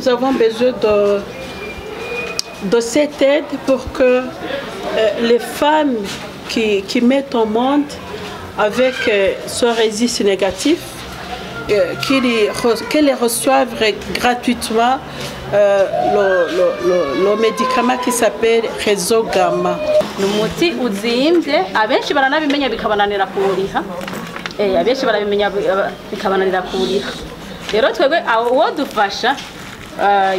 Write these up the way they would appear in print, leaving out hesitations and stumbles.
Nous avons besoin de cette aide pour que les femmes qui mettent au monde avec ce rhésus négatif, qu'elles reçoivent gratuitement le médicament qui s'appelle Rezogamma. Ni umuti uzimvye, abenshi baranabimenya bikabananira kuwuriha. Abenshi barabimenya bikabananira kuwuriha. Rero twebwe uwo dufasha,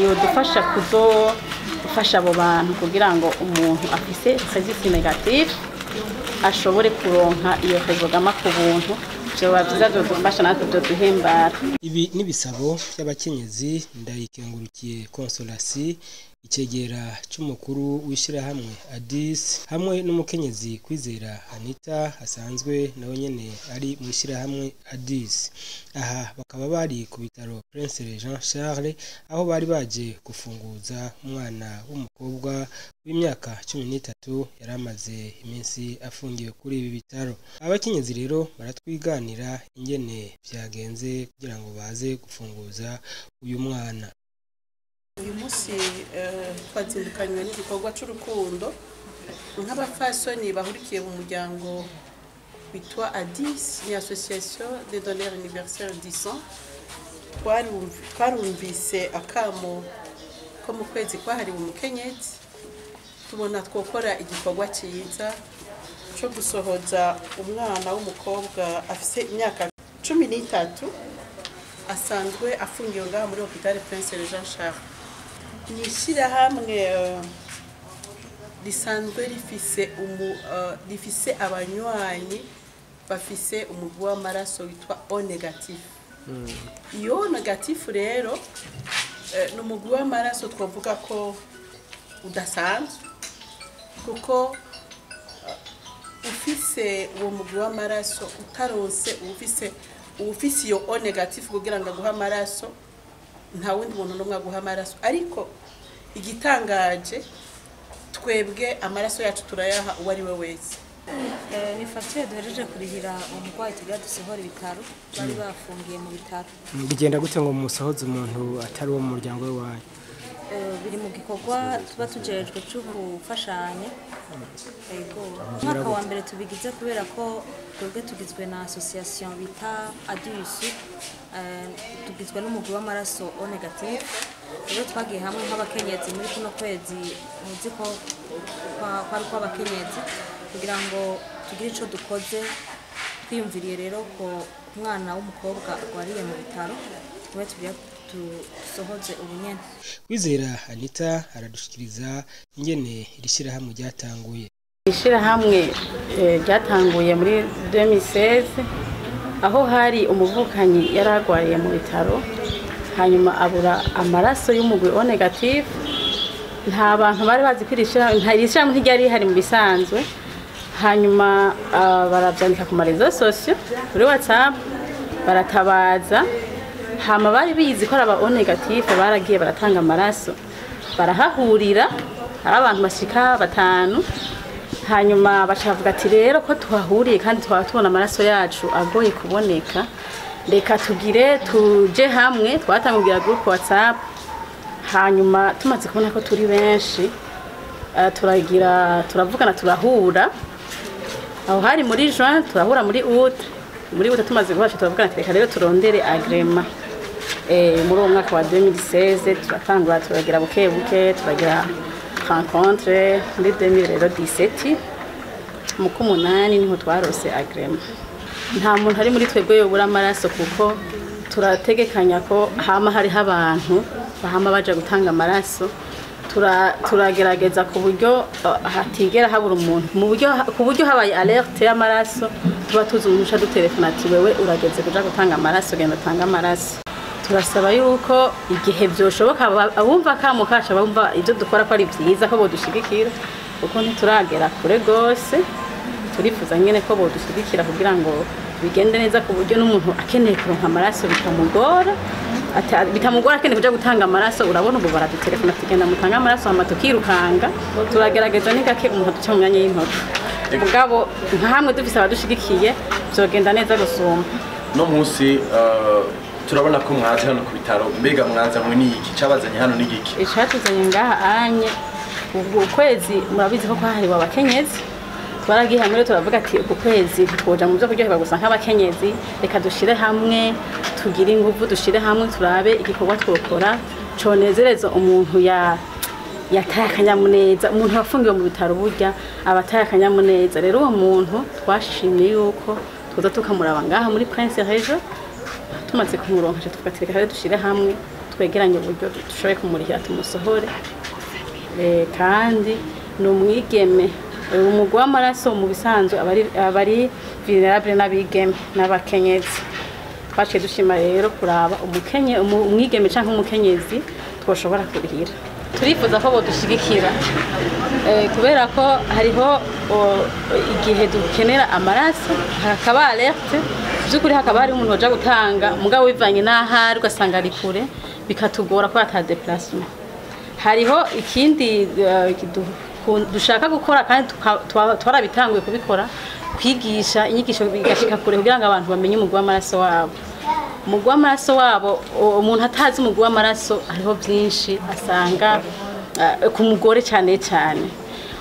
yodufasha kuzofasha abo bantu kugira ngo umuntu afise rhésus négatif ashobore kuronka iyo Rezogamma ku buntu. Vyoba vyiza, vyodufasha natwe, vyoduhimbara. Ibi n'ibisabo by'abakenyezi. Ndayikengurukiye Consolation, icegera c'umukuru w'ishirahamwe Adis, hamwe n'umukenyezi Kwizera Anita, asanzwe nawe nyene ari mu ishirahamwe Adis. Aha bakaba bari ku bitaro Prince Jean Charles, aho bari baje gufunguza umwana w'umukobwa w'imyaka 13 yari amaze iminsi afungiwe kuri ibi bitaro. Abakenyezi rero baratwiganira ingene vyagenze kugira ngo baze gufunguza uyu mwana. Uyu munsi twazindukanywe n'igikorwa cy'urukundo nk'abafasoni bahurikiye mu muryango witwa ADIS, ni Association des donneurs universels du sang. Twarumvise akamo ko mu kwezi kwahariwe umukenyezi, tubona twokora igikorwa cyiza cyo gusohoza umwana w'umukobwa afise imyaka 13, asanzwe afungiwe ngaha muri hôpital Prince Jean Charles. Ni ishyirahamwe risanzwe rifise abanywanyi bafise umugwi w'amaraso witwa O négatif. Iyo O négatif rero ni umugwi w'amaraso twavuga ko udasanzwe, kuko ufise uwo mugwi w'amaraso, utaronse uwufise iyo O négatif kugira ngo aguhe amaraso, nta wundi muntu n'umwe aguha amaraso. Ariko igitangaje, twebwe amaraso yacu turayaha uwo ari we wese. Ni facture duhejeje kurihira umurwayi tugira dusohora ibitaro, bari bafungiye mu bitaro. Bigenda gute ngo musohoze umuntu atari uwo mu muryango we wanyu? Biri mu gikorwa tuba tujejwe cyo gufashanya. Yego, umwaka wa mbere tubigize kubera ko twebwe tugizwe na association bita ADUS, tugizwe n'umugwi w'amaraso O négatif. Rero twagiye hamwe nk'abakenyezi muri kuno kwezi muzi ko kwari kw'abakenyezi, kugira ngo tugire ico dukoze. Twiyumviriye rero ko umwana w'umukobwa arwariye mu bitaro, tube tugira dusohoze ubunyene. Kwizera Anita aradushikiriza ingene iri shyirahamwe ryatanguye. Ishirahamwe ryatanguye muri 2016, aho hari umuvukanyi yari arwariye mu bitaro, hanyuma abura amaraso y'umugwi O négatif. Nta bantu bari bazi ko iri shirahamwe, nta iri shirahamwe ntiryari rihari mu bisanzwe. Hanyuma baravyandika ku ma réseaux sociaux, kuri WhatsApp, baratabaza. Hama bari bizi ko ari aba O négatif, baragiye baratanga amaraso, barahahurira hari abantu bashika batanu. Hanyuma bacavuga ati: "Rero ko tuhahuriye kandi twaba tubona amaraso yacu agoye kuboneka, reka tugire tuje hamwe." Twatangugira groupe WhatsApp. Hanyuma tumaze kubona ko turi benshi, turagira turavugana, turahura. Aho hari muri juin, turahura muri août. Muri août tumaze guhura, turavugana ati: "Reka rero turondere agrément." Muri uwo mwaka wa 2016 turatangura, turagira buke buke, turagira rencontre. Muri 2017 mu kumunani niho twarose agrément. Nta muntu ari muri twebwe yobura amaraso, kuko turategekanya ko hama hariho abantu bahama baja gutanga amaraso. Turagerageza ku buryo hatigera habura umuntu, mu buryo ku buryo habaye alerte y'amaraso, tuba tuzi umuntu uca dutelefona ati: "Wewe urageze kuja gutanga amaraso, genda utange amaraso." Turasaba yuko igihe vyoshoboka, abumva akamo kacu, abumva ibyo dukora ko ari vyiza, ko bodushigikira, kuko ntituragera kure gose. Turifuza nyene ko bodushigikira kugira ngo bigende neza, ku buryo n'umuntu akeneye kuronka amaraso bitamugora, bitamugora akeneye kuja gutanga amaraso. Urabona ubu baradutelefona, tugenda mutange amaraso, hama tukirukanga. Turagerageza, ni gake umuntu aduca mu myanya y'intoki, mugabo nka hamwe dufise abadushigikiye vyogenda neza gusumba. No munsi Turabona ko mwaje hano ku bitaro, mbega mwazanywe n'iki? Cabazanye hano n'igiki? Icatuzanye ngaha anye ubwo kwezi murabizi ko kwahariwe abakenyezi, twaragiye hamwe turavuga ati uku kwezi twoja mu byo kuryoherwa gusa nk'abakenyezi, reka dushire hamwe tugire inguvu, dushire hamwe turabe igikorwa twokora conezereza umuntu yataye akanyamuneza. Umuntu wafungiwe mu bitaro burya aba ataye akanyamuneza. Rero uwo muntu twashimye yuko tuza tukamuraba ngaha muri Prince Regis, tumaze kumuronka tuvuga ati reka dushire hamwe twegeranye uburyo dushoboye kumurihira tumusohore. Kandi ni umwigeme, umugwi w'amaraso mu bisanzwe abari vulnerable n'abigeme n'abakenyezi. Twaciye dushima rero kuraba umwigeme canke umukenyezi twoshobora kurihira. Turifuza ko bodushigikira kubera ko hariho igihe dukenera amaraso hakaba alerte by'ukuri, hakaba hari umuntu waja gutanga mugabo bivanye n'ahari ugasanga ari kure bikatugora ko ata déplacement. Hariho ikindi dushaka gukora kandi twarabitanguye kubikora, kwigisha inyigisho bigashika kure kugira ngo abantu bamenye umugwi w'amaraso wabo. Umugwi w'amaraso wabo, umuntu atazi umugwi w'amaraso hariho byinshi asanga ku mugore cyane cyane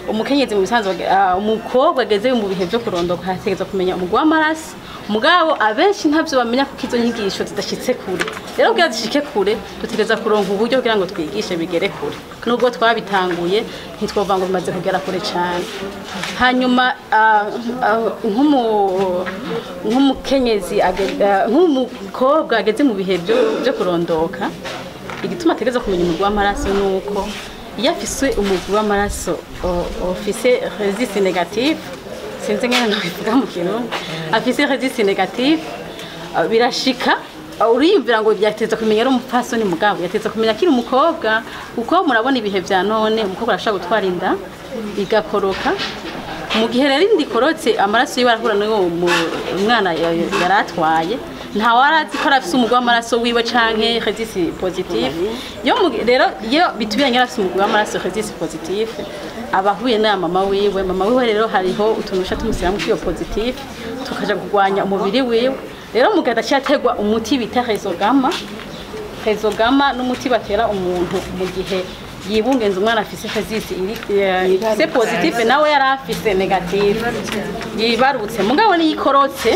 umukenyezi mu bisanzwe, umukobwa ageze mu bihe byo kurondoka ategerezwa kumenya umugwi w'amaraso. Mugabo abenshi ntavyo bamenya kuko izo nyigisho zidashitse kure. Rero kugira zishike kure dutegereza kuronka uburyo kugira ngo twigishe bigere kure. Nubwo twabitanguye ntitwova ngo bimaze kugera kure cyane. Hanyuma nk'umukenyezi nk'umukobwa ageze mu bihe byo kurondoka, igituma ategereza kumenya umugwi w'amaraso nuko iyo afise umugwi w'amaraso ufise résiste négative, sinzi ngene nabivuga mu kirundi, afise résiste négative birashika uriyumvira ngo yateza kumenya ari umupfasoni, mugabo yateza kumenya akiri umukobwa, kuko murabona ibihe vya none umukobwa arashobora gutwara inda igakoroka. Mu gihe rero inda ikorotse amaraso yiwe arahura n'uwo mwana yaratwaye, ntawe arazi ko arafise umugwi w'amaraso wiwe canke résiste positive. Rero iyo bitubiranye arafise umugwi w'amaraso résiste positive aba ahuye na mama wiwe. Mama wiwe rero hariho utuntu dusha tumushyiramo iyo positive tukaja kurwanya umubiri wiwe. Rero mu gihe adacategwa umuti bita Rezogama, Rezogama n'umuti batera umuntu mu gihe yibungenza umwana afise résiste iri positive nawe yari afise negative yibarutse, mugabo niyikorotse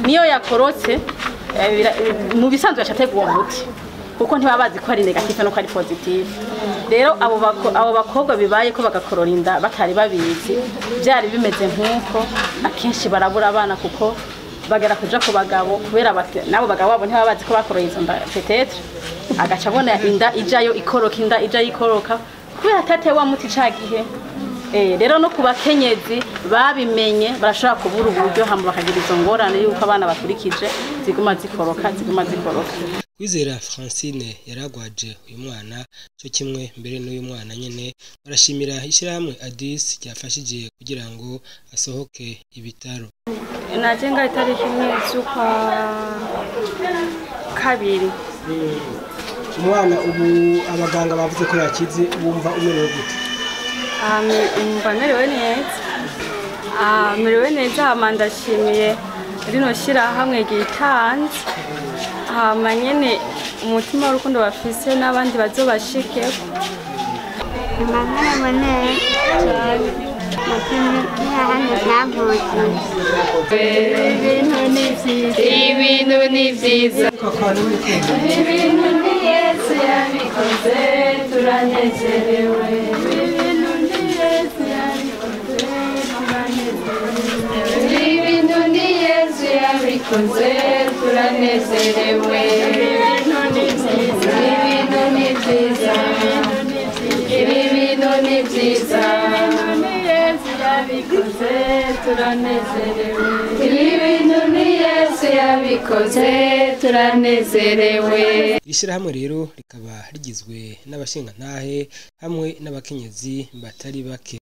niyo yakorotse mu bisanzwe acategwa uwo muti kuko ntibaba bazi ko ari negative no ko ari positive. Rero abo bakobwa bibaye ko bagakorora inda batari babizi byari bimeze nk'uko akenshi barabura abana kuko bagera kuja ku bagabo kubera nabo bagabo babo ntibaba bazi ko bakoroye izo nda, peut-être agaca abona inda ijayo ikoroka, inda ijayo ikoroka kubera atatewe muti ca gihe. Rero no ku bakenyezi babimenye barashobora kubura uburyo hama bakagira izo ngorane yuko abana bakurikije ziguma zikoroka ziguma zikoroka. Kwizera Francine yaragwaje uyu mwana cyo kimwe mbere n'uyu mwana nyene barashimira ishyirahamwe Adis ryafashije kugira ngo asohoke ibitaro. Najenga itariki 1 z'ukwa kabiri. Umwana ubu abaganga bavuze ko yakize, wumva umerewe gute? Umva merewe neza. Merewe neza, hama ndashimiye rino shyirahamwe ryitanze, hama nyene umutima w'urukundo bafise n'abandi bazobashikeko. Ibintu ni vyiza, ibintu ni Yesu yabikoze turanezerewe, ibintu ni Yesu yabikoze turanezerewe, ibintu ni Yesu yabikoze turanezerewe, ibintu ni vyiza, ibintu ni vyiza, ibintu ni vyiza, yabikoze turanezerewe, ibintu ni Yesu yabikoze turanezerewe. Ishyirahamwe rero rikaba rigizwe n'abashingantahe hamwe n'abakenyezi batari bake.